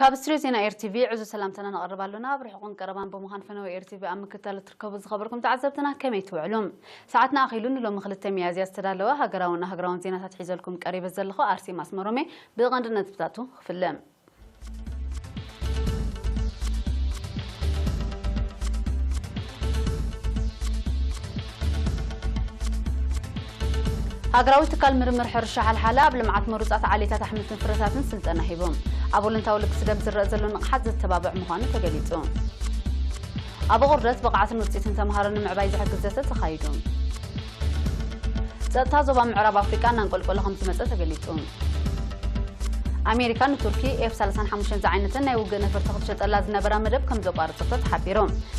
ካብ ስትድዮ ዜና ኤር ቲ ቪ ዕዙዝ ሰላምታና ነቕርብ ኣሎና። ኣብ ርሑቕን ቀረባን ብምዃን ፈነወ ኤር ቲ ቪ ኣብ ምክትታል እትርከቡ ዝኸበርኩም ተዓዘብትና ከመይ ትውዕሉ? ሰዓትና ኣኺሉ ንሎሚ ክልተ ሚያዝያ ዝተዳለወ ሃገራውን ኣህጉራውን ዜናታት ሒዘልኩም ቀሪበ ዘለኹ ኣርሴማ ኣስመሮም እየ። ብቐንዲ ነጥብታቱ ክፍለ። ሃገራዊ ትካል ምርምር ሕርሻ ሓልሓለ ኣብ ልምዓት ምሩጻት ዓሌታት ኣሕምልትን ፍረታትን ስልጠና ሂቡ። ኣብ ቮለንታዊ ልግሲ ደም ዝረአ ዘሎ ንቕሓት ዘተባብዕ ምዃኑ ተገሊጹ። ኣብ ኣቑርደት ብቕዓትን ውጽኢትን ተምሃሮ ንምዕባይ ዝሕግዝ ዘተ ተኻይዱ። ጸጥታ ዞባ ምዕራብ ኣፍሪቃ እናንቆልቆለ ከም ዝመጸ ተገሊጹ። ኣሜሪካ ንቱርኪ ኤፍ ሰላሳን ሓሙሽተን ዝዓይነተን ናይ ውግእ ነፈርቲ ክትሸጠላ ዝነበራ መደብ ከም ዘቋረጸቶ ተሓቢሩ።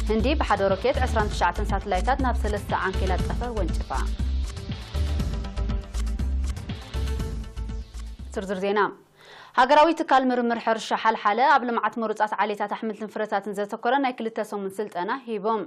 ህንዲ ብሓደ ሮኬት ዕስራን ትሽዓተን ሳተላይታት ናብ ሰለስተ ዓንኬላት ጠፈር ወንጭፋ። ዝርዝር ዜና። ሃገራዊ ትካል ምርምር ሕርሻ ሓልሓለ ኣብ ልምዓት ምሩጻት ዓሌታት ኣሕምልትን ፍረታትን ዘተኮረ ናይ ክልተ ሰሙን ስልጠና ሂቦም።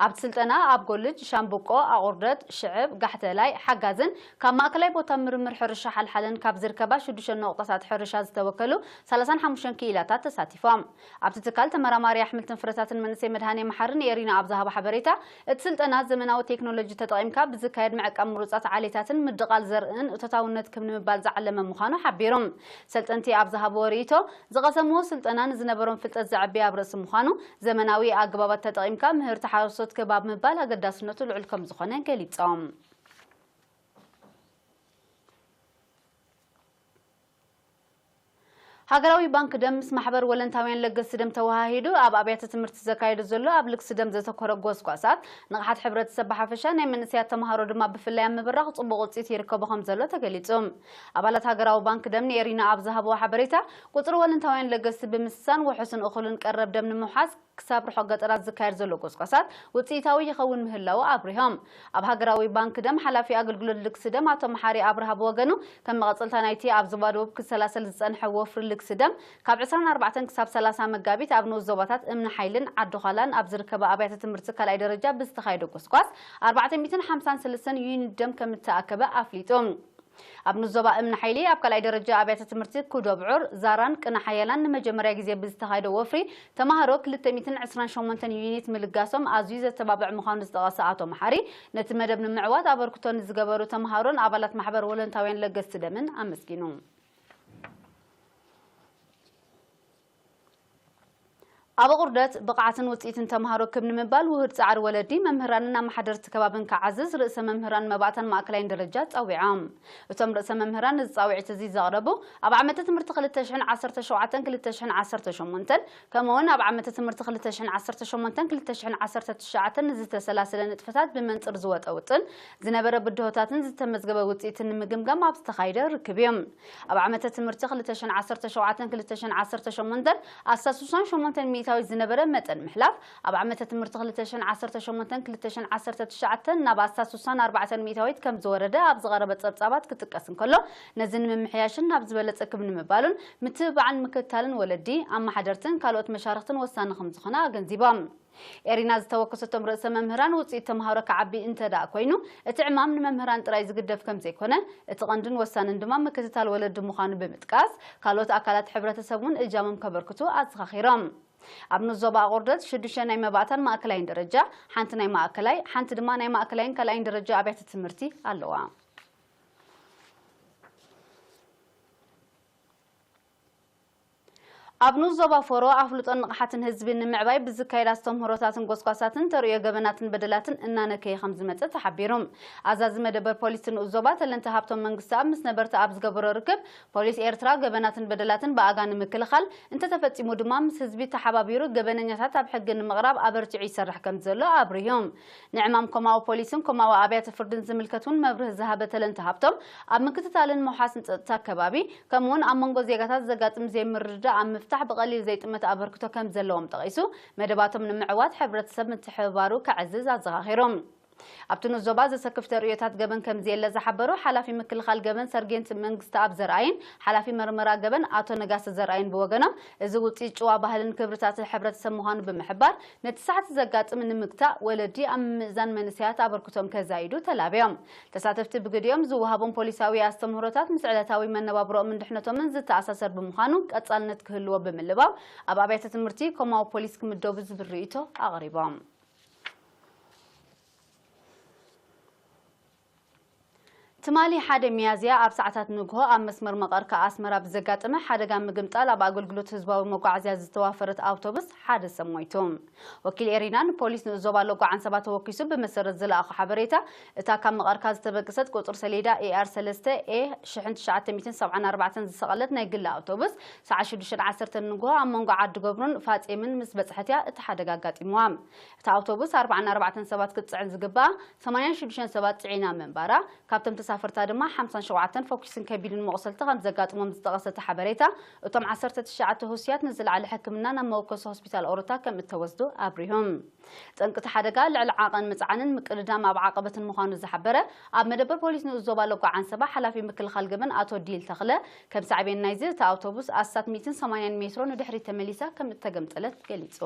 ኣብቲ ስልጠና ኣብ ጎልጅ፣ ሻምብቆ፣ ኣቑርደት፣ ሽዕብ፣ ጋሕተላይ፣ ሓጋዝን ካብ ማእከላይ ቦታ ምርምር ሕርሻ ሓልሓለን ካብ ዝርከባ ሽዱሽተ ነቑጣታት ሕርሻ ዝተወከሉ ሰላሳን ሓሙሽተን ክኢላታት ተሳቲፎም። ኣብቲ ትካል ተመራማሪ ኣሕምልትን ፍረታትን መንእሰይ መድሃኔ መሓሪ ንኤሪና ኣብ ዝሃቦ ሓበሬታ፣ እቲ ስልጠና ዘመናዊ ቴክኖሎጂ ተጠቒምካ ብዝካየድ ምዕቃብ ምሩጻት ዓሌታትን ምድቓል ዘርእን እቶታውነት ክብ ንምባል ዝዓለመ ምዃኑ ሓቢሩ። ሰልጠንቲ ኣብ ዝሃብዎ ርእይቶ፣ ዝቐሰምዎ ስልጠና ንዝነበሮም ፍልጠት ዘዕቢ ኣብ ርእሲ ምዃኑ፣ ዘመናዊ ኣገባባት ተጠቒምካ ምህርቲ ሓረስቶት ክብ ኣብ ምባል ኣገዳስነቱ ልዑል ከም ዝኾነ ገሊጾም። ሃገራዊ ባንክ ደም ምስ ማሕበር ወለንታውያን ለገስቲ ደም ተወሃሂዱ ኣብ ኣብያተ ትምህርቲ ዘካየዶ ዘሎ ኣብ ልግሲ ደም ዘተኮረ ጎስጓሳት ንቕሓት ሕብረተሰብ ብሓፈሻ ናይ መንእሰያት ተምሃሮ ድማ ብፍላይ ኣብ ምብራኽ ጽቡቕ ውጽኢት ይርከቦ ከም ዘሎ ተገሊጹ። ኣባላት ሃገራዊ ባንክ ደም ንኤሪና ኣብ ዝሃብዎ ሓበሬታ፣ ቁጽሪ ወለንታውያን ለገስቲ ብምስሳን ውሑስን እኹልን ቀረብ ደም ንምውሓስ ክሳብ ርሑቕ ገጠራት ዝካየድ ዘሎ ጎስጓሳት ውጽኢታዊ ይኸውን ምህላዉ ኣብሪሆም። ኣብ ሃገራዊ ባንክ ደም ሓላፊ ኣገልግሎት ልግሲ ደም ኣቶ መሓሪ ኣብርሃ ብወገኑ፣ ከም መቐጸልታ ናይቲ ኣብ ዞባ ደቡብ ክሰላሰል ዝጸንሐ ወፍሪ ልግሲ ደም፣ ካብ ዕስራን ኣርባዕተን ክሳብ ሰላሳ መጋቢት ኣብ ንኡስ ዞባታት እምኒ ሓይልን ዓዲ ዃላን ኣብ ዝርከባ ኣብያተ ትምህርቲ ካልኣይ ደረጃ ብዝተኻየደ ጎስጓስ ኣርባዕተ ሚእትን ሓምሳን ሰለስተን ዩኒት ደም ከም እተኣከበ ኣፍሊጡ። ኣብ ንዞባ እምኒ ሓይሊ ኣብ ካልኣይ ደረጃ ኣብያተ ትምህርቲ ኩዶ ብዑር፣ ዛራን ቅነ ሓያላን ንመጀመርያ ግዜ ብዝተኻየደ ወፍሪ ተምሃሮ ክልተ ሚእትን ዕስራን ሸሞንተን ዩኒት ምልጋሶም ኣዝዩ ዘተባብዕ ምዃኑ ዝጠቐሰ ኣቶ መሓሪ፣ ነቲ መደብ ንምዕዋት ኣበርክቶ ንዝገበሩ ተምሃሮን ኣባላት ማሕበር ወለንታውያን ለገስቲ ደምን ኣመስጊኑ። ኣብ ኣቑርደት ብቕዓትን ውጽኢትን ተምሃሮ ክብ ንምባል ውሁድ ጻዕሪ ወለዲ፣ መምህራንን ኣመሓደርቲ ከባብን ክዓዝዝ ርእሰ መምህራን መባእታን ማእከላይን ደረጃ ጸዊዖም። እቶም ርእሰ መምህራን ነዚ ጻውዒት እዚ ዘቕረቡ ኣብ ዓመተ ትምህርቲ ክልተ ሽሕን ዓሰርተ ሸውዓተን ክልተ ሽሕን ዓሰርተ ሸሞንተን ከምኡውን ኣብ ዓመተ ትምህርቲ ክልተ ሽሕን ዓሰርተ ሸሞንተን ክልተ ሽሕን ዓሰርተ ትሽዓተን ንዝተሰላሰለ ንጥፈታት ብመንጽር ዝወጠ ውጥን ዝነበረ ብድሆታትን ዝተመዝገበ ውጽኢትን ንምግምጋም ኣብ ዝተኻየደ ርክብ እዩ። ኣብ ዓመተ ትምህርቲ ክልተ ሽሕን ዓሰርተ ሸውዓተን ክልተ ሽሕን ዓሰርተ ሸሞንተን ኣስታት ስሳን ሸሞንተን ሚእታዊት ዝነበረ መጠን ምሕላፍ፣ ኣብ ዓመተ ትምህርቲ ክልተ ሽሕን ዓሰርተ ሸሞንተን ክልተ ሽሕን ዓሰርተ ትሽዓተን ናብ ኣስታት ስሳን ኣርባዕተን ሚእታዊት ከም ዝወረደ ኣብ ዝቐረበ ጸብጻባት ክጥቀስ እንከሎ፣ ነዚ ንምምሕያሽን ናብ ዝበለጸ ክብ ንምባሉን ምትብባዕን ምክትታልን ወለዲ፣ ኣመሓደርትን ካልኦት መሻርኽትን ወሳኒ ከም ዝኾነ ኣገንዚቦም። ኤሪና ዝተወከሰቶም ርእሰ መምህራን ውፅኢት ተምሃሮ ክዓቢ እንተ ደኣ ኮይኑ፣ እቲ ዕማም ንመምህራን ጥራይ ዝግደፍ ከም ዘይኮነ፣ እቲ ቀንድን ወሳንን ድማ ምክትታል ወለዲ ምዃኑ ብምጥቃስ፣ ካልኦት ኣካላት ሕብረተሰብ እውን እጃሞም ከበርክቱ ኣዘኻኺሮም። ኣብ ንኡስ ዞባ ኣቑርደት ሽዱሽተ ናይ መባእታን ማእከላይን ደረጃ፣ ሓንቲ ናይ ማእከላይ፣ ሓንቲ ድማ ናይ ማእከላይን ካልኣይን ደረጃ ኣብያተ ትምህርቲ ኣለዋ። ኣብ ንኡስ ዞባ ፎሮ ኣፍልጦን ንቕሓትን ህዝቢ ንምዕባይ ብዝካየድ ኣስተምህሮታትን ጎስጓሳትን ተርእዮ ገበናትን በደላትን እናነከየ ከም ዝመጸ ተሓቢሩ። ኣዛዚ መደበር ፖሊስ ንኡስ ዞባ ተለንተ ሃብቶም መንግስተኣብ ምስ ነበርቲ ኣብ ዝገበሮ ርክብ፣ ፖሊስ ኤርትራ ገበናትን በደላትን ብኣጋ ንምክልኻል እንተተፈጺሙ ድማ ምስ ህዝቢ ተሓባቢሩ ገበነኛታት ኣብ ሕጊ ንምቕራብ ኣበርቲዑ ይሰርሕ ከም ዘሎ ኣብሪሁ። ንዕማም ኮማዊ ፖሊስን ኮማዊ ኣብያተ ፍርድን ዝምልከት እውን መብርሂ ዝሃበ ተለንተ ሃብቶም፣ ኣብ ምክትታልን ምውሓስን ጸጥታ ከባቢ፣ ከምኡውን ኣብ መንጎ ዜጋታት ዘጋጥም ዘይምርድዳእ ኣብ ምፍታሕ ብቐሊል ዘይጥመት ኣበርክቶ ከም ዘለዎም ጠቒሱ፣ መደባቶም ንምዕዋት ሕብረተሰብ ምትሕብባሩ ከዕዝዝ ኣዘኻኺሩ። ኣብቲ ንዞባ ዘሰክፍ ተርእዮታት ገበን ከም ዘየለ ዝሓበሩ ሓላፊ ምክልኻል ገበን ሰርጌንት መንግስተኣብ ዘርኣይን ሓላፊ መርመራ ገበን ኣቶ ነጋሲ ዘርኣይን ብወገኖም፣ እዚ ውፅኢት ጭዋ ባህልን ክብርታት ሕብረተሰብ ምዃኑ ብምሕባር፣ ነቲ ሳሕቲ ዘጋጥም ንምግታእ ወለዲ ኣብ ምምእዛን መንእሰያት ኣበርክቶም ከዛይዱ ተላብዮም። ተሳተፍቲ ብግዲኦም ዝወሃቦም ፖሊሳዊ ኣስተምህሮታት ምስ ዕለታዊ መነባብሮኦምን ድሕነቶምን ዝተኣሳሰር ብምዃኑ ቀጻልነት ክህልዎ ብምልባው፣ ኣብ ኣብያተ ትምህርቲ ኮማዊ ፖሊስ ክምደቡ ዝብል ርእይቶ ኣቕሪቦም። ትማሊ ሓደ ሚያዝያ ኣብ ሰዓታት ንግሆ ኣብ መስመር መቐር ከኣ ኣስመራ ብዘጋጠመ ሓደጋ ምግምጣል ኣብ ኣገልግሎት ህዝባዊ መጓዓዝያ ዝተዋፈረት ኣውቶቡስ ሓደ ሰብ ሞይቱ። ወኪል ኤሪና ንፖሊስ ንእዞባ ሎጎ ዓንሰባ ተወኪሱ ብመሰረት ዝለኣኾ ሓበሬታ፣ እታ ካብ መቐርካ ዝተበገሰት ቁጽሪ ሰሌዳ ኤኣር ሰለስተ ኤ ሽሕን ትሽዓተ ሚእትን ሰብዓን ኣርባዕተን ዝሰቐለት ናይ ግሊ ኣውቶቡስ ሰዓት ሽዱሽተ ዓሰርተ ንግሆ ኣብ መንጎ ዓዲ ገብሩን ፋጼምን ምስ በጽሐት እያ እቲ ሓደጋ ኣጋጢምዋ። እታ ኣውቶቡስ ኣርባዓን ኣርባዕተን ሰባት ክትጽዕን ዝግባኣ ሰማንያን ሽዱሽተን ሰባት ጽዒና ምንባራ፣ ካብቶም ተሳፈርታ ድማ ሓምሳን ሸውዓተን ፈኲስን ከቢድን መቑሰልቲ ከም ዘጋጥሞም ዝጠቐሰ እቲ ሓበሬታ፣ እቶም ዓሰርተ ትሽዓተ ህሱያት ንዝለዓለ ሕክምና ናብ መወከሲ ሆስፒታል ኦሮታ ከም እተወስዱ ኣብሪሁ። ጠንቂ እቲ ሓደጋ ልዕሊ ዓቐን ምጽዓንን ምቅድዳም ኣብ ዓቐበትን ምዃኑ ዝሓበረ ኣብ መደበር ፖሊስ ንኡስ ዞባ ሎጎ ዓንሰባ ሓላፊ ምክልኻል ገበን ኣቶ ዲል ተኽለ፣ ከም ሳዕቤን ናይዚ እታ ኣውቶቡስ ኣስታት ሚእትን ሰማንያን ሜትሮ ንድሕሪት ተመሊሳ ከም እተገምጠለት ገሊጹ።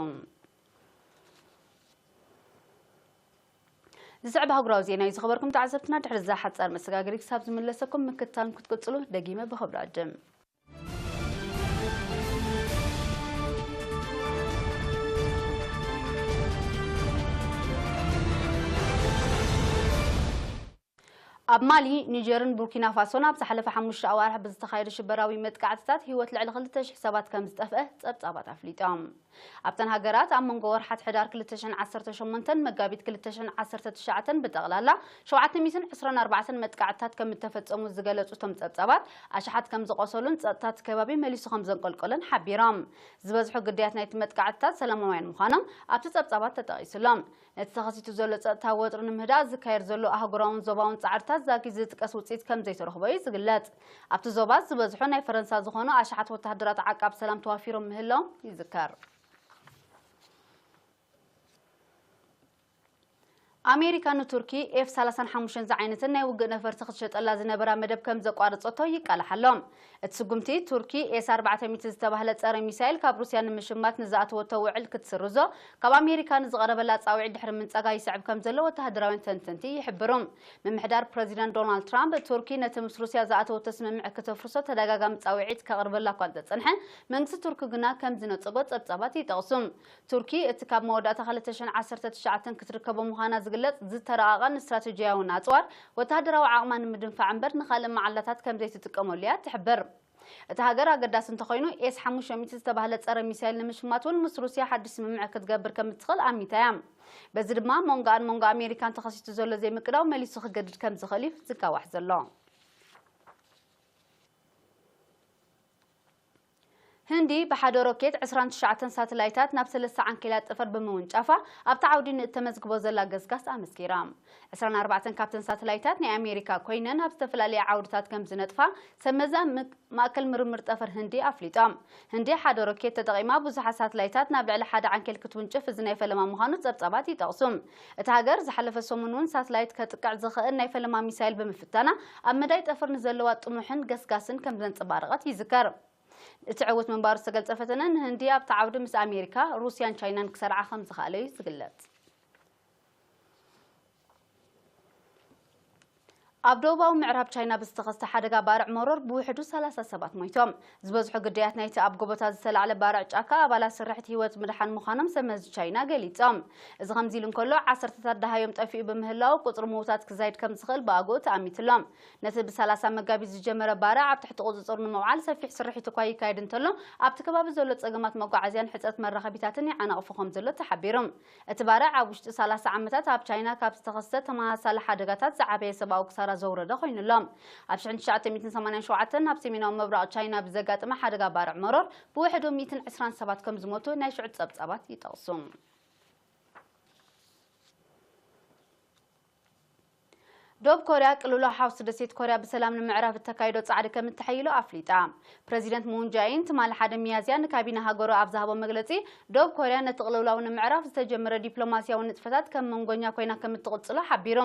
ዝስዕብ ኣህጉራዊ ዜና እዩ ዝኸበርኩም ተዓዘብትና። ድሕሪ እዛ ሓጻር መሰጋገሪ ክሳብ ዝምለሰኩም ምክትታልኩም ክትቅጽሉ ደጊመ ብኽብሪ ዕድም። ኣብ ማሊ፣ ኒጀርን ቡርኪና ፋሶን ኣብ ዝሓለፈ ሓሙሽተ ኣዋርሕ ብዝተኻየደ ሽበራዊ መጥቃዕትታት ህይወት ልዕሊ ክልተ ሽሕ ሰባት ከም ዝጠፍአ ጸብጻባት ኣፍሊጦም። ኣብተን ሃገራት ኣብ መንጎ ወርሓት ሕዳር ክልተ ሽሕን ዓሰርተ ሸሞንተን መጋቢት ክልተ ሽሕን ዓሰርተ ትሽዓተን ብጠቕላላ ሸውዓተ ሚእትን ዕስራን ኣርባዕተን መጥቃዕትታት ከም እተፈጸሙ ዝገለጹ እቶም ጸብጻባት፣ ኣሽሓት ከም ዝቖሰሉን ጸጥታ እቲ ከባቢ መሊሱ ከም ዘንቆልቆለን ሓቢሮም። ዝበዝሑ ግዳያት ናይቲ መጥቃዕትታት ሰላማውያን ምዃኖም ኣብቲ ጸብጻባት ተጠቒሱሎም። ነቲ ተኸሲቱ ዘሎ ጸጥታ ወጥሪ ንምህዳእ ዝካየድ ዘሎ ኣህጉራውን ዞባውን ጻዕርታት ዛጊት ዝጥቀስ ውጽኢት ከም ዘይተረኽቦ እዩ ዝግለጽ። ኣብቲ ዞባ ዝበዝሑ ናይ ፈረንሳ ዝኾኑ ኣሽሓት ወተሃደራት ዓቃብ ሰላም ተዋፊሮም ምህላዎም ይዝከር። ኣሜሪካ ንቱርኪ ኤፍ ሰላሳን ሓሙሽተን ዝዓይነተን ናይ ውግእ ነፈርቲ ክትሸጠላ ዝነበራ መደብ ከም ዘቋረጸቶ ይቃላሕ ኣሎ። እቲ ስጉምቲ፣ ቱርኪ ኤስ ኣርባዕተ ሚእቲ ዝተባህለ ጸረ ሚሳይል ካብ ሩስያ ንምሽማት ንዝኣተወቶ ውዕል ክትስርዞ ካብ ኣሜሪካ ንዝቐረበላ ጻውዒት ድሕሪ ምንጻጋ ይስዕብ ከም ዘሎ ወተሃደራውያን ተንተንቲ ይሕብሩ። ምምሕዳር ፕረዚደንት ዶናልድ ትራምፕ፣ ቱርኪ ነቲ ምስ ሩስያ ዝኣተወቶ ስምምዕ ክተፍርሶ ተደጋጋሚ ጻውዒት ከቕርበላ እኳ እንተጸንሐ፣ መንግስቲ ቱርኪ ግና ከም ዝነጸጎ ጸብጻባት ይጠቕሱ። ቱርኪ፣ እቲ ካብ መወዳእታ ክልተ ሽሕን ዓሰርተ ትሽዓተን ክትርከቦ ምዃና ዝግለጽ ዝተረቓቐን ስትራተጂያውን ኣጽዋር፣ ወተሃደራዊ ዓቕማ ንምድንፋዕ እምበር ንኻልእ መዓላታት ከም ዘይትጥቀመሉ እያ ትሕብር። እቲ ሃገር ኣገዳሲ እንተኾይኑ፣ ኤስ ሓሙሽተ ሚእቲ ዝተባህለ ጸረ ሚሳይል ንምሽማት እውን ምስ ሩስያ ሓድሽ ስምምዕ ክትገብር ከም እትኽእል ኣሚታ እያ። በዚ ድማ መንጎኣን መንጎ ኣሜሪካን ተኸሲቱ ዘሎ ዘይምቅዳው መሊሱ ክገድድ ከም ዝኽእል እዩ ዝጋዋሕ ዘሎ። ህንዲ ብሓደ ሮኬት ዕስራን ትሽዓተን ሳተላይታት ናብ ሰለስተ ዓንኬላት ጠፈር ብምውንጫፋ፣ ኣብቲ ዓውዲ ንእተመዝግቦ ዘላ ገስጋስ ኣመስኪራ። ዕስራን ኣርባዕተን ካብተን ሳተላይታት ናይ ኣሜሪካ ኮይነን፣ ኣብ ዝተፈላለየ ዓውድታት ከም ዝነጥፋ ሰብ መዛ ምክ-፣ ማእከል ምርምር ጠፈር ህንዲ ኣፍሊጦም። ህንዲ ሓደ ሮኬት ተጠቒማ ብዙሓት ሳተላይታት ናብ ልዕሊ ሓደ ዓንኬል ክትውንጭፍ እዚ ናይ ፈለማ ምዃኑ ጸብጻባት ይጠቕሱ። እታ ሃገር ዝሓለፈ ሰሙን እውን ሳተላይት ከጥቅዕ ዝኽእል ናይ ፈለማ ሚሳይል ብምፍታና፣ ኣብ መዳይ ጠፈር ንዘለዋ ጥሙሕን ገስጋስን ከም ዘንጸባረቐት ይዝከር። እቲ ዕዉት ምንባሩ ዝተገልጸ ፈተነ ንህንዲ ኣብቲ ዓውዲ ምስ ኣሜሪካ፣ ሩስያን ቻይናን ክሰርዓ ከም ዝኸኣለ እዩ ዝግለጽ። ኣብ ደቡባዊ ምዕራብ ቻይና ብዝተኸስተ ሓደጋ ባርዕ መሮር ብውሕዱ ሰላሳ ሰባት ሞይቶም። ዝበዝሑ ግዳያት ናይቲ ኣብ ጎቦታት ዝተላዕለ ባርዕ ጫካ ኣባላት ስርሒት ህይወት ምድሓን ምዃኖም ሰብ መዚ ቻይና ገሊጾም። እዚ ከምዚ ኢሉ እንከሎ፣ ዓሰርተታት ደሃዮም ጠፊኡ ብምህላው፣ ቁጽሪ ምዉታት ክዛይድ ከም ዝኽእል ብኣግኡ ተኣሚትሎም። ነቲ ብሰላሳ መጋቢት ዝጀመረ ባርዕ ኣብ ትሕቲ ቁጽጽር ንምውዓል ሰፊሕ ስርሒት እኳ ይካየድ እንተሎ፣ ኣብቲ ከባቢ ዘሎ ጸገማት መጓዓዝያን ሕጽረት መራኸቢታትን ይዓናቕፎ ከም ዘሎ ተሓቢሩ። እቲ ባርዕ ኣብ ውሽጢ ሰላሳ ዓመታት ኣብ ቻይና ካብ ዝተኸስተ ተመሳሳሊ ሓደጋታት ዝዓበየ ሰብኣዊ ክሳራ ዘውረደ ኮይኑ ኣሎ። ኣብ ሽሕን ትሽዓተ ሚእትን ሰማንያን ሸውዓተን ኣብ ሰሜናዊ ምብራቕ ቻይና ብዘጋጠመ ሓደጋ ባርዕ መሮር ብውሕዱ ሚእትን ዕስራን ሰባት ከም ዝሞቱ ናይ ሽዑ ጸብጻባት ይጠቕሱ። ዶብ ኮርያ ቅልውላው ሓውሲ ደሴት ኮርያ ብሰላም ንምዕራፍ እተካይዶ ጻዕሪ ከም እተሐይሎ ኣፍሊጣ። ፕረዚደንት ሙን ጃይን ትማሊ ሓደ ሚያዝያ ንካቢነ ሃገሩ ኣብ ዝሃቦ መግለጺ፣ ዶብ ኮርያ ነቲ ቅልውላው ንምዕራፍ ዝተጀመረ ዲፕሎማስያዊ ንጥፈታት ከም መንጎኛ ኮይና ከም እትቕጽሎ ሓቢሩ።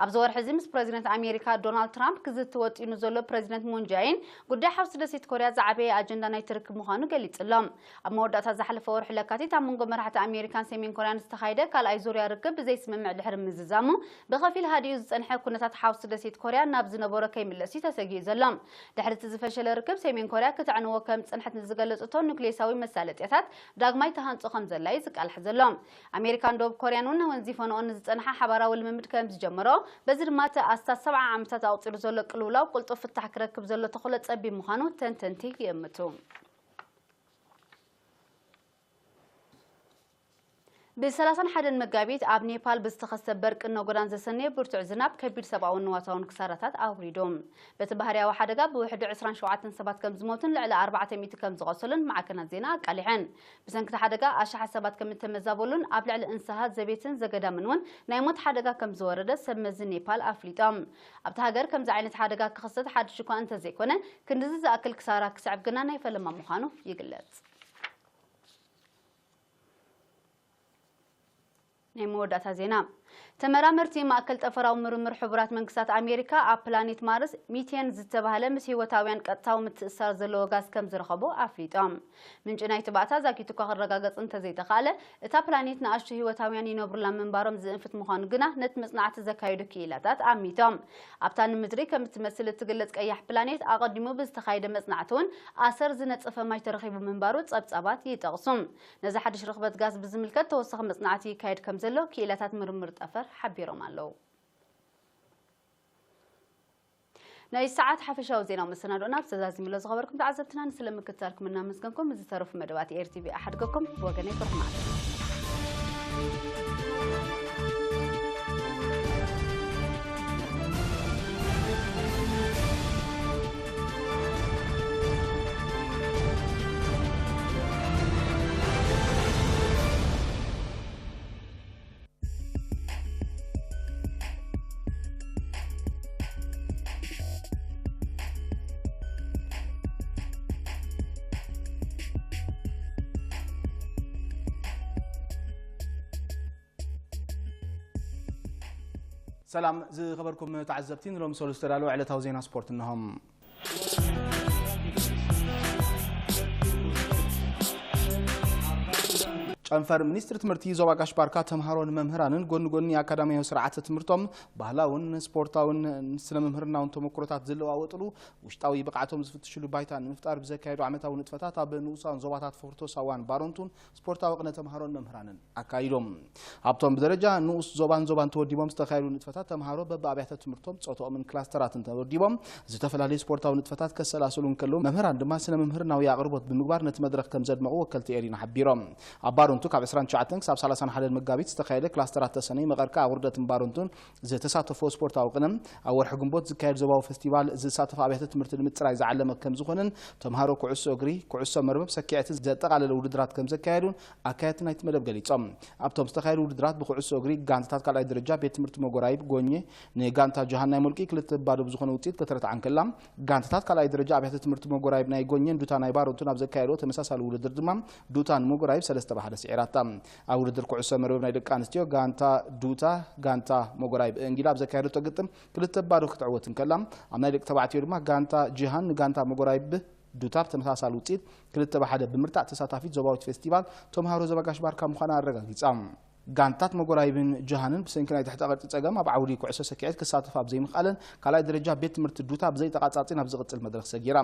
ኣብዚ ወርሒ እዚ ምስ ፕረዚደንት ኣሜሪካ ዶናልድ ትራምፕ ክዝቲ ወጢኑ ዘሎ ፕረዚደንት ሙን ጃይን፣ ጉዳይ ሓውሲ ደሴት ኮርያ ዝዓበየ ኣጀንዳ ናይቲ ርክብ ምዃኑ ገሊጹ ኣሎ። ኣብ መወዳእታ ዝሓለፈ ወርሒ ለካቲት ኣብ መንጎ መራሕቲ ኣሜሪካን ሰሜን ኮርያን ዝተኻየደ ካልኣይ ዙርያ ርክብ ብዘይስምምዕ ድሕሪ ምዝዛሙ፣ ብኸፊል ሃዲኡ ዝጸንሐ ኩነታት ሓውሲ ደሴት ኮርያ ናብ ዝነበሮ ከይምለስ እዩ ተሰጊኡ ዘሎ። ድሕሪ እቲ ዝፈሸለ ርክብ፣ ሰሜን ኮርያ ክተዕንዎ ከም ዝጸንሐት ንዝገለጸቶ ኑክሌሳዊ መሳለጥያታት ዳግማይ ተሃንጾ ከም ዘላ እዩ ዝቃልሕ ዘሎ። ኣሜሪካን ደቡብ ኮርያን እውን ወንዚፈንኦ ንዝጸንሓ ሓባራዊ ልምምድ ከም ዝጀመሮ፣ በዚ ድማ እቲ ኣስታት ሰብዓ ዓመታት ኣቑጺሩ ዘሎ ቅልውላው ቅልጡፍ ፍታሕ ክረክብ ዘሎ ተኽእሎ ጸቢብ ምዃኑ ተንተንቲ ይእምቱ። ብ ሰላሳን ሓደን መጋቢት ኣብ ኔፓል ብዝተኸስተ በርቅን ነጎዳን ዘሰነየ ብርቱዕ ዝናብ ከቢድ ሰብኣውን ንዋታውን ክሳራታት ኣውሪዱ። በቲ ባህርያዊ ሓደጋ ብውሕዱ ዕስራን ሸውዓተን ሰባት ከም ዝሞቱን ልዕሊ ኣርባዕተ ሚእቲ ከም ዝቖሰሉን ማዕከናት ዜና ኣቃሊሐን። ብሰንኪ እቲ ሓደጋ ኣሽሓት ሰባት ከም እተመዛበሉን ኣብ ልዕሊ እንስሳት ዘቤትን ዘገዳምን እውን ናይ ሞት ሓደጋ ከም ዝወረደ ሰብ መዚ ኔፓል ኣፍሊጦም። ኣብቲ ሃገር ከምዚ ዓይነት ሓደጋ ክኽሰት ሓድሽ እኳ እንተዘይኮነ፣ ክንድዚ ዝኣክል ክሳራ ክስዕብ ግና ናይ ፈለማ ምዃኑ ይግለጽ። ናይ መወዳእታ ዜና። ተመራመርቲ ማእከል ጠፈራዊ ምርምር ሕቡራት መንግስታት ኣሜሪካ ኣብ ፕላኔት ማርስ ሚቴን ዝተባህለ ምስ ህይወታውያን ቀጥታዊ ምትእስሳር ዘለዎ ጋዝ ከም ዝረኸቡ ኣፍሊጦም። ምንጪ ናይቲ ባእታ ዛጊቱ እኳ ክረጋገጽ እንተዘይተኻእለ፣ እታ ፕላኔት ንኣሽቱ ህይወታውያን ይነብሩላ ምንባሮም ዝእንፍት ምዃኑ ግና ነቲ መጽናዕቲ ዘካየዱ ክኢላታት ኣሚቶም። ኣብታ ንምድሪ ከም እትመስል እትግለጽ ቀያሕ ፕላኔት ኣቐዲሙ ብዝተኻየደ መጽናዕቲ እውን ኣሰር ዝነጸፈ ማይ ተረኺቡ ምንባሩ ጸብጻባት ይጠቕሱ። ነዚ ሓድሽ ርኽበት ጋዝ ብዝምልከት ተወሳኺ መጽናዕቲ ይካየድ ከም ዘሎ ክኢላታት ምርምር ጠፈር ሓቢሮም ኣለዉ። ናይ ሰዓት ሓፈሻዊ ዜናዊ መሰናዶና ብተዛዚምሎ ዝኸበርኩም ተዓዘብትና ንስለ ምክትታልኩም እናመስገንኩም፣ ዝተረፉ መደባት ኤር ቲ ቪ ኣሓድገኩም ብወገነይ ብሩኽ መዓልቲ። ሰላም ዝኸበርኩም ተዓዘብቲ፣ ንሎሚ ሰሉስ ዝተዳለወ ዕለታዊ ዜና ስፖርት እነሆም። ጨንፈር ሚኒስትሪ ትምህርቲ ዞባ ጋሽ ባርካ ተምሃሮን መምህራንን ጎኒ ጎኒ ኣካዳሚያዊ ስርዓተ ትምህርቶም ባህላውን ስፖርታውን ስነ መምህርናውን ተመክሮታት ዝለዋወጥሉ ውሽጣዊ ብቕዓቶም ዝፍትሽሉ ባይታ ንምፍጣር ብዘካየዱ ዓመታዊ ንጥፈታት ኣብ ንኡሳን ዞባታት ፎርቶ ሳዋን ባሮንቱን ስፖርታዊ ቅነ ተምሃሮን መምህራንን ኣካይዶም። ኣብቶም ብደረጃ ንኡስ ዞባን ዞባን ተወዲቦም ዝተኻየዱ ንጥፈታት ተምሃሮ በብኣብያተ ትምህርቶም፣ ጾቶኦምን ክላስተራትን ተወዲቦም ዝተፈላለዩ ስፖርታዊ ንጥፈታት ከሰላስሉ እንከለዉ፣ መምህራን ድማ ስነ መምህርናዊ ኣቕርቦት ብምግባር ነቲ መድረኽ ከም ዘድመቑ ወከልቲ ኤሪና ሓቢሮም። ኣብ ባሮንቱ ካብ ዕስራን ትሽዓተን ክሳብ ሰላሳን ሓደን መጋቢት ዝተኻየደ ክላስተራት ተሰነይ መቐርካ ኣብ ውርደትን ባሮንቱን ዝተሳተፎ ስፖርታዊ ቅነ፣ ኣብ ወርሒ ግንቦት ዝካየድ ዞባዊ ፈስቲቫል ዝሳተፋ ኣብያተ ትምህርቲ ንምጽራይ ዝዓለመ ከም ዝኾነን፣ ተምሃሮ ኩዕሶ እግሪ፣ ኩዕሶ መርበብ፣ ሰኪዐትን ዘጠቓለለ ውድድራት ከም ዘካየዱን ኣካየድቲ ናይቲ መደብ ገሊጾም። ኣብቶም ዝተኻየዱ ውድድራት ብኩዕሶ እግሪ ጋንታታት ካልኣይ ደረጃ ቤት ትምህርቲ መጎራይብ ጎኘ ንጋንታ ጆሃን ናይ ሞልቂ ክልተ ባዶ ብዝኾነ ውጽኢት ከተረትዓ እንከላ፣ ጋንታታት ካልኣይ ደረጃ ኣብያተ ትምህርቲ መጎራይብ ናይ ጎኘን ዱታ ናይ ባሮንቱን ኣብ ዘካየድዎ ተመሳሳሊ ውድድር ድማ ዱታ ንመጎራይብ ሰለስተ ብሓደ ስዒራታ። ኣብ ውድድር ኩዕሶ መርበብ ናይ ደቂ ኣንስትዮ ጋንታ ዱታ፣ ጋንታ መጎራይብ እንጊላ ኣብ ዘካየደቶ ግጥም ክልተ ባዶ ክትዕወት እንከላ፣ ኣብ ናይ ደቂ ተባዕትዮ ድማ ጋንታ ጂሃን ንጋንታ መጎራይብ ዱታ ብተመሳሳሊ ውጽኢት ክልተ ብሓደ ብምርታዕ ተሳታፊት ዞባዊት ፌስቲቫል ተምሃሮ ዞባ ጋሽ ባርካ ምዃና ኣረጋጊጻ። ጋንታት መጎራይብን ጅሃንን ብሰንኪ ናይ ትሕተ ቅርጺ ጸገም ኣብ ዓውዲ ኩዕሶ ሰኪዐት ክሳተፋ ኣብ ዘይምኽኣለን ካልኣይ ደረጃ ቤት ትምህርቲ ዱታ ብዘይተቓጻጺ ናብ ዝቕጽል መድረኽ ሰጊራ።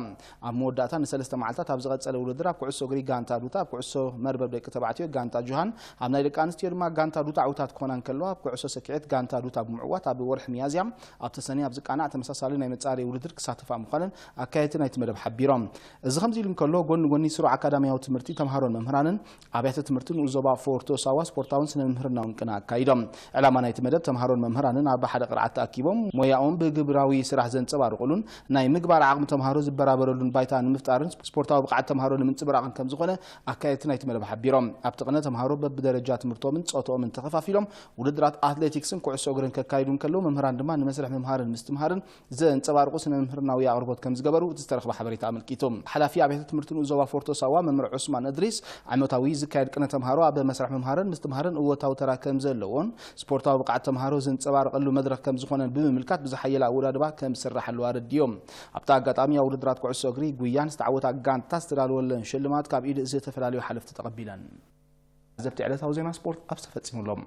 ኣብ መወዳእታ ንሰለስተ መዓልታት ኣብ ዝቐጸለ ውድድር ኣብ ኩዕሶ እግሪ ጋንታ ዱታ፣ ኣብ ኩዕሶ መርበብ ደቂ ተባዕትዮ ጋንታ ጁሃን፣ ኣብ ናይ ደቂ ኣንስትዮ ድማ ጋንታ ዱታ ዕውታት ክኾና እንከለዋ፣ ኣብ ኩዕሶ ሰኪዐት ጋንታ ዱታ ብምዕዋት ኣብ ወርሒ ሚያዝያ ኣብ ተሰንያ ኣብ ዝቃናዕ ተመሳሳሊ ናይ መጻረዪ ውድድር ክሳተፋ ምዃነን ኣካየድቲ ናይቲ መደብ ሓቢሮም። እዚ ከምዚ ኢሉ እንከሎ፣ ጎኒ ጎኒ ስሩዕ ኣካዳሚያዊ ትምህርቲ ተምሃሮን መምህራንን ኣብያተ ትምህርቲ ንኡስ ዞባ ፎርቶ ሳዋ ስፖርታውን ስነ ምህርናዊ ቅና ኣካይዶም። ዕላማ ናይቲ መደብ ተምሃሮን መምህራንን ኣብ ሓደ ቅርዓት ተኣኪቦም ሞያኦም ብግብራዊ ስራሕ ዘንጸባርቑሉን ናይ ምግባር ዓቕሚ ተምሃሮ ዝበራበረሉን ባይታ ንምፍጣርን ስፖርታዊ ብቕዓት ተምሃሮ ንምንጽብራቕን ከም ዝኾነ ኣካየድቲ ናይቲ መደብ ሓቢሮም። ኣብቲ ቅነ ተምሃሮ በብደረጃ ትምህርቶምን ጾትኦምን ተኸፋፊሎም ውድድራት ኣትሌቲክስን ኩዕሶ እግርን ከካይዱ እንከለዉ መምህራን ድማ ንመስርሕ ምምሃርን ምስትምሃርን ዘንጸባርቑ ስነ ምህርናዊ ኣቕርቦት ከም ዝገበሩ እቲ ዝተረኽበ ሓበሬታ ኣመልኪቱ። ሓላፊ ኣብያተ ትምህርቲ ንኡስ ዞባ ፎርቶ ሳዋ መምህር ዑስማን እድሪስ ዓመታዊ ዝካየድ ቅነ ተምሃሮ ኣብ መስርሕ ምምሃርን ምስትምሃርን እወታዊ ተራ ከም ዘለዎን ስፖርታዊ ብቕዓት ተምሃሮ ዘንጸባርቐሉ መድረኽ ከም ዝኾነን ብምምልካት ብዝሓየለ ኣወዳድባ ከም ዝስራሓሉ ኣረዲዮም። ኣብቲ ኣጋጣሚ ኣብ ውድድራት ኩዕሶ እግሪ ጉያን ዝተዓወታ ጋንታ ዝተዳለወለን ሽልማት ካብ ኢድ ዝተፈላለዩ ሓለፍቲ ተቐቢለን። ዘብቲ ዕለታዊ ዜና ስፖርት ኣብ ተፈጺሙሎም።